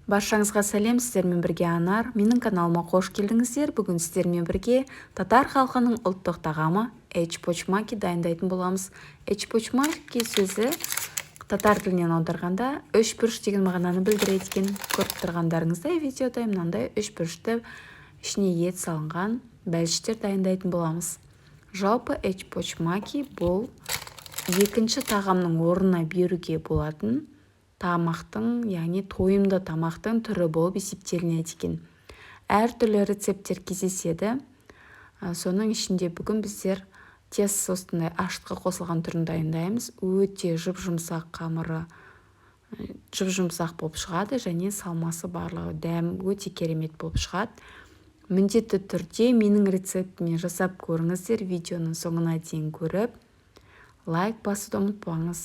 Баршаңызға сәлем, сіздермен бірге Анар. Менің каналыма қош келдіңіздер. Бүгін сіздермен бірге татар халқының ұлттық тағамы эчпочмаки дайындайтын боламыз. Эчпочмаки сөзі татар тілінен аударғанда үш бұрыш деген мағынаны білдіреді екен. Көріп тұрғандарыңыздай, видеода мынандай үш бұрышты, ішіне ет салынған бәліштер дайындайтын боламыз. Жалпы эчпочмаки бұл екінші тағамның орнына беруге болатын тамақтың, яғни тойымды тамақтың түрі болып есептелінеді екен. Әртүрлі рецепттер кездеседі. Соның ішінде бүгін біздер тесто, осындай ашытқы қосылған түрін дайындаймыз. Өте жұп-жұмсақ, қамыры жұп-жұмсақ болып шығады және салмасы, барлығы, дәм өте керемет болып шығады. Міндетті түрде менің рецептіме жасап көріңіздер. Видеоның соңына дейін көріп, лайк басуды ұмытпаңыз.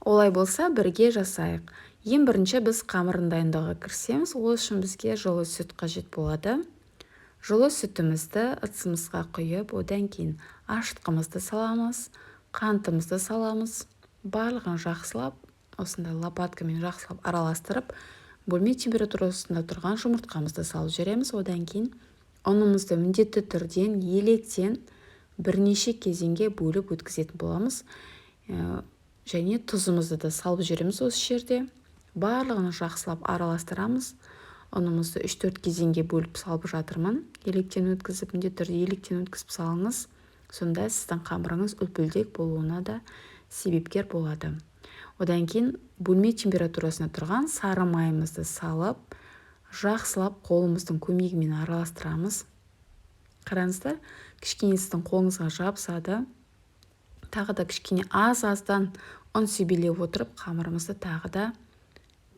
Олай болса, бірге жасайық. Ең бірінші біз қамырын дайындауға кірісеміз. Ол үшін бізге жылы сүт қажет болады. Жылы сүтімізді ыдысымызға құйып, одан кейін ашытқымызды саламыз, қантымызды саламыз. Барлығын жақсылап осындай лопаткамен жақсылап араластырып, бөлме температурасында тұрған жұмыртқамызды салып жібереміз. Одан кейін ұнымызды міндетті түрден електен бірнеше кезеңге бөліп өткізетін боламыз және тұзымызды да салып жібереміз осы жерде. Барлығын жақсылап араластырамыз. Ұнымызды 3-4 кезеңге бөліп салып жатырмын, електен өткізіп. Міндетті түрде електен өткізіп салыңыз, сонда сіздің қамырыңыз үлпілдек болуына да себепкер болады. Одан кейін бөлме температурасында тұрған сары майымызды салып, жақсылап қолымыздың көмегімен араластырамыз. Қараңыздар, кішкене сіздің қолыңызға жабысады. Тағы да кішкене аз-аздан ұн себелеп отырып, қамырымызды тағы да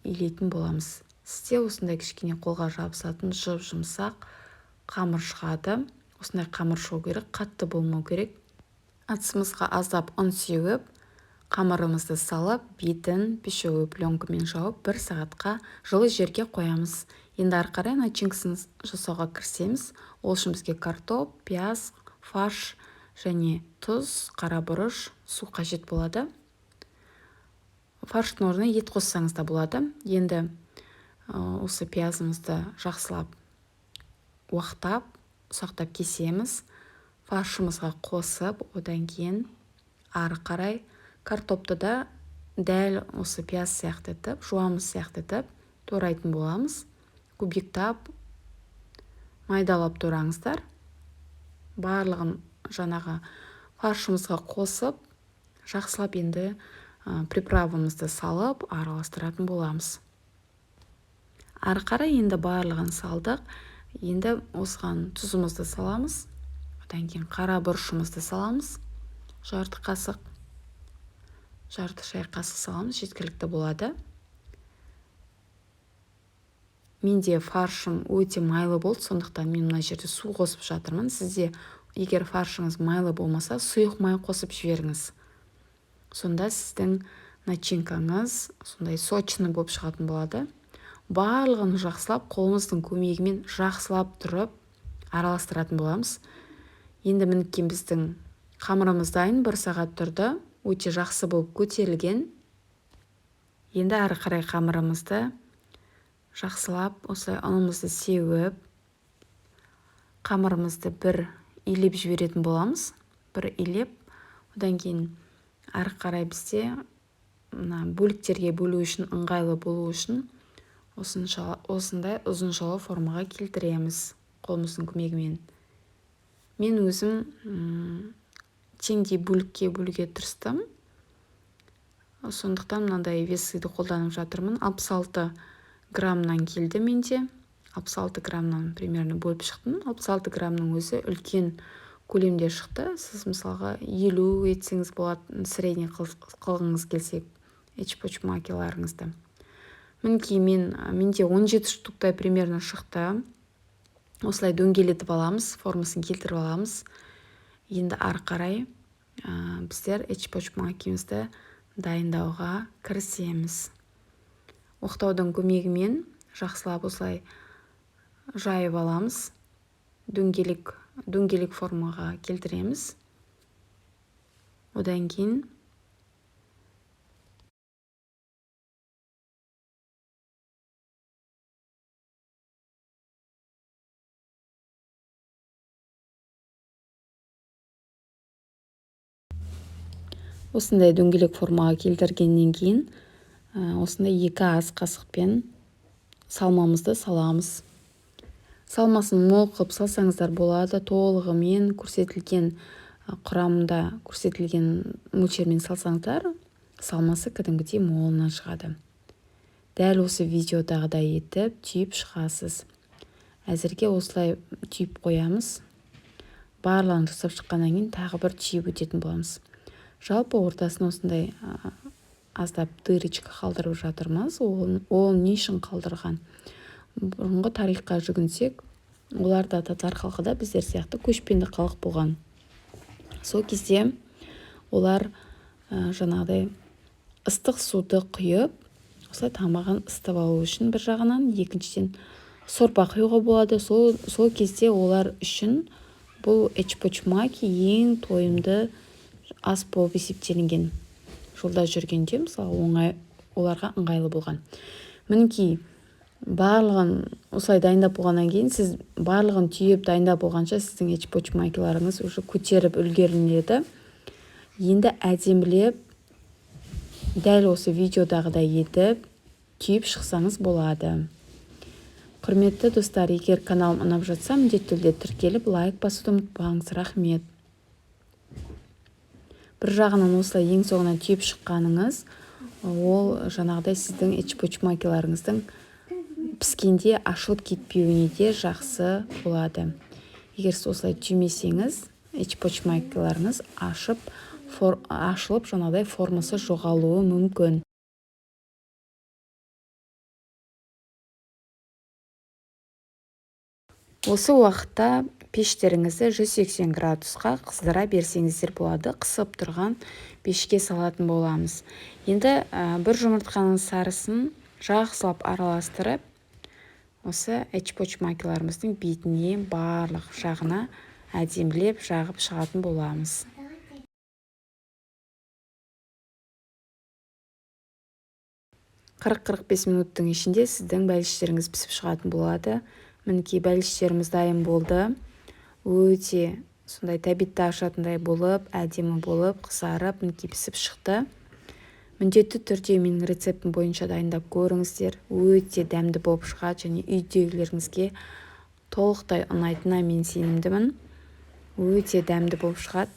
илейтін боламыз. Сізде осындай кішкене қолға жабысатын жұп-жұмсақ қамыр шығады. Осындай қамыр шығу керек, қатты болмау керек. Ыдысымызға аздап ұн сеуіп, қамырымызды салып, бетін пищевой пленкамен жауып, бір сағатқа жылы жерге қоямыз. Енді ары қарай начинкасын жасауға кірісеміз. Ол үшін бізге картоп, пияз, фарш және тұз, қара бұрыш, су қажет болады. Фарштың орнына ет қоссаңыз да болады. Енді осы пиязымызды жақсылап уақтап, ұсақтап кесеміз. Фаршымызға қосып, одан кейін ары қарай картопты да дәл осы пияз сияқты етіп, жуамыз сияқты етіп турайтын боламыз. Кубиктап, майдалап тураңыздар. Барлығын жаңағы фаршымызға қосып, жақсылап енді приправамызды салып, араластыратын боламыз. Ары қарай енді барлығын салдық. Енді осыған тұзымызды саламыз. Одан кейін қара бұрышымызды саламыз. Жарты қасық, жарты шай қасық саламыз, жеткілікті болады. Менде фаршым өте майлы болды, сондықтан мен мына жерде су қосып жатырмын. Сізде егер фаршыңыз майлы болмаса, сұйық май қосып жіберіңіз. Сонда сіздің начинкаңыз сондай сочный болып шығатын болады. Барлығын жақсылап қолымыздың көмегімен жақсылап тұрып араластыратын боламыз. Енді мінекей, біздің қамырымыз дайын, бір сағат тұрды, өте жақсы болып көтерілген. Енді ары қарай қамырымызды жақсылап осылай ұнымызды сеуіп, қамырымызды бір илеп жіберетін боламыз. Бір илеп, одан кейін ары қарай бізде мына бөліктерге бөлу үшін, ыңғайлы болу үшін осындай ұзыншалы формаға келтіреміз қолымыздың көмегімен. Мен өзім теңдей бөлікке бөлуге тырыстым, сондықтан мынандай весыды қолданып жатырмын. 66 граммнан келді менде, 66 граммнан примерно бөліп шықтым. 66 граммның өзі үлкен көлемде шықты. Сіз мысалға 50 етсеңіз болады, средний қылғыңыз келсе эчпочмакиларыңызды. Мінекей, менде 17 штуктай примерно шықты. Осылай дөңгелетіп аламыз, формасын келтіріп аламыз. Енді ары қарай біздер эчпочмакимізді дайындауға кірісеміз. Оқтаудың көмегімен жақсылап осылай жайып аламыз, дөңгелек дөңгелек формаға келтіреміз. Одан кейін Осындай дөңгелек формаға келтіргеннен кейін осындай 2 ас қасықпен салмамызды саламыз. Салмасын мол қылып салсаңыздар болады, толығымен көрсетілген құрамында көрсетілген мөлшермен салсаңыздар, салмасы кәдімгідей молынан шығады. Дәл осы видеодағыдай етіп түйіп шығасыз. Әзірге осылай түйіп қоямыз. Барлығын жасап шыққаннан кейін тағы бір түйіп өтетін боламыз. Жалпы ортасын осындай аздап дырочка қалдырып жатырмыз. Ол не үшін қалдырған? Бұрынғы тарихқа жүгінсек, олар да татар халқы да біздер сияқты көшпенді халық болған. Сол кезде олар жаңағыдай ыстық суды құйып, осылай тамағын ысытып алу үшін бір жағынан, екіншіден сорпа құюға болады. Сол кезде олар үшін бұл эчпочмаки ең тойымды ас болып есептелінген. Жолда жүргенде, мысалы, оңай, оларға ыңғайлы болған. Мінекей, барлығын осылай дайындап болғаннан кейін, сіз барлығын түйіп дайындап болғанша сіздің эчпочмакиларыңыз уже көтеріп үлгеріледі. Енді әдемілеп дәл осы видеодағыдай етіп түйіп шықсаңыз болады. Құрметті достар, егер каналым ұнап жатса, міндетті түрде тіркеліп, лайк басуды ұмытпаңыз. Рахмет. Бір жағынан осылай ең соңынан түйіп шыққаныңыз, ол жаңағыдай сіздің эчпочмакиларыңыздың піскенде ашылып кетпеуіне де жақсы болады. Егер сіз осылай түймесеңіз, эчпочмакиларыңыз ашылып, жаңағыдай формасы жоғалуы мүмкін. Осы уақытта пештеріңізді 180 градусқа қыздыра берсеңіздер болады. Қысып тұрған пешке салатын боламыз. Енді бір жұмыртқаның сарысын жақсылап араластырып, осы эчпочмакиларымыздың бетіне барлық жағына әдемілеп жағып шығатын боламыз. 40-45 минуттың ішінде сіздің бәліштеріңіз пісіп шығатын болады. Мінекей, бәліштеріміз дайын болды. Өте сондай тәбетті ашатындай болып, әдемі болып, қызарып, мінекей пісіп шықты. Міндетті түрде менің рецептім бойынша дайындап көріңіздер. Өте дәмді болып шығады және үйдегілеріңізге толықтай ұнайтынына мен сенімдімін. Өте дәмді болып шығады.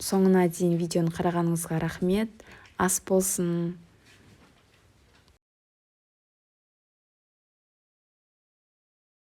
Соңына дейін видеоны қарағаныңызға рахмет. Ас болсын.